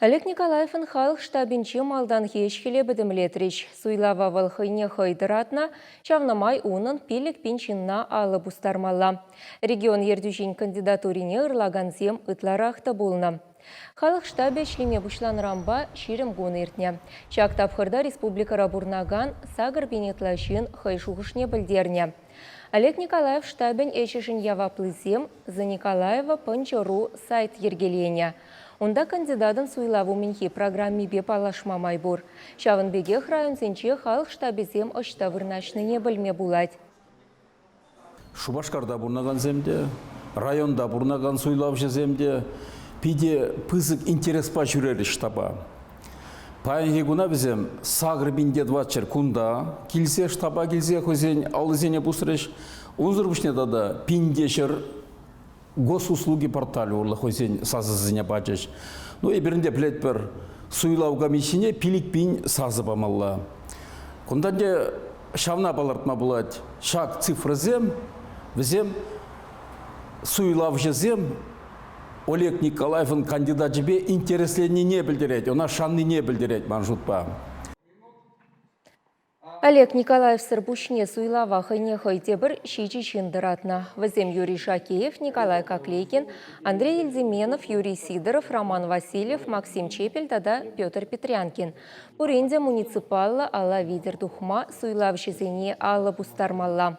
Олег Николаевӑн халӑх штабӗнче малтанхи ӗҫ-хӗле пӗтӗмлетрӗҫ. Суйлава вӑл хӑйне хӑй тӑратнӑ, ҫавна май унӑн 5000 ҫынна алӑ пустармалла. Регион ертӳҫин кандидатурине ырлакансем ытларах та пулнӑ. Халӑх штабӗ ӗҫлеме пуҫланӑранпа 20 кун иртнӗ. Ҫак тапхӑрта республикӑра пурӑнакан 8000 ытла ҫын хӑй шухӑшне пӗлтернӗ. Олег Николаев штабӗн ӗҫӗшӗн яваплисем За Николаева пӑнчӑ.ру сайт йӗркеленӗ. Унта кандидатӑн суйлав умӗнхи программипе паллашма май пур. Ҫавӑн пекех районсенче халӑх штабӗсем ӑҫта вырнаҫнине пӗлме пулать. Шупашкарта пурӑнакансем те, районта пурӑнакан суйлавҫӑсем те питӗ пысӑк интереспа ҫӳрерӗҫ штаба. Паянхи куна вӗсем 8400 кунта килсе, штаба килсе хӑйсен аллисене пусрӗҫ. Унсӑр пуҫне тата пинте ҫӗр госуслуги порталӗ урлӑ хӑйсен сасӑсене пачӗҫ. Ну, эпир ӗнтӗ пӗлетпӗр, суйлав комиссине 5000 сасӑ памалла. Кунта ӗнтӗ ҫавна палӑртма пулать. Ҫак цифрӑсем вӗсем суйлавҫӑсем Олег Николаевӑн кандидачӗпе интересленнине пӗлтерет, ӑна шаннине пӗлтерет ман шутпа. Олег Николаевсӑр пуҫне суйлава хӑйне хӑй тепӗр ҫичӗ ҫын тӑратнӑ. Вӗсем Юрий Шакеев, Николай Коклейкин, Андрей Ильдименов, Юрий Сидоров, Роман Васильев, Максим Чепель тата Петр Петрянкин. Пурин те муниципаллӑ алла витӗр тухма суйлавҫӑсене алӑ пустармалла.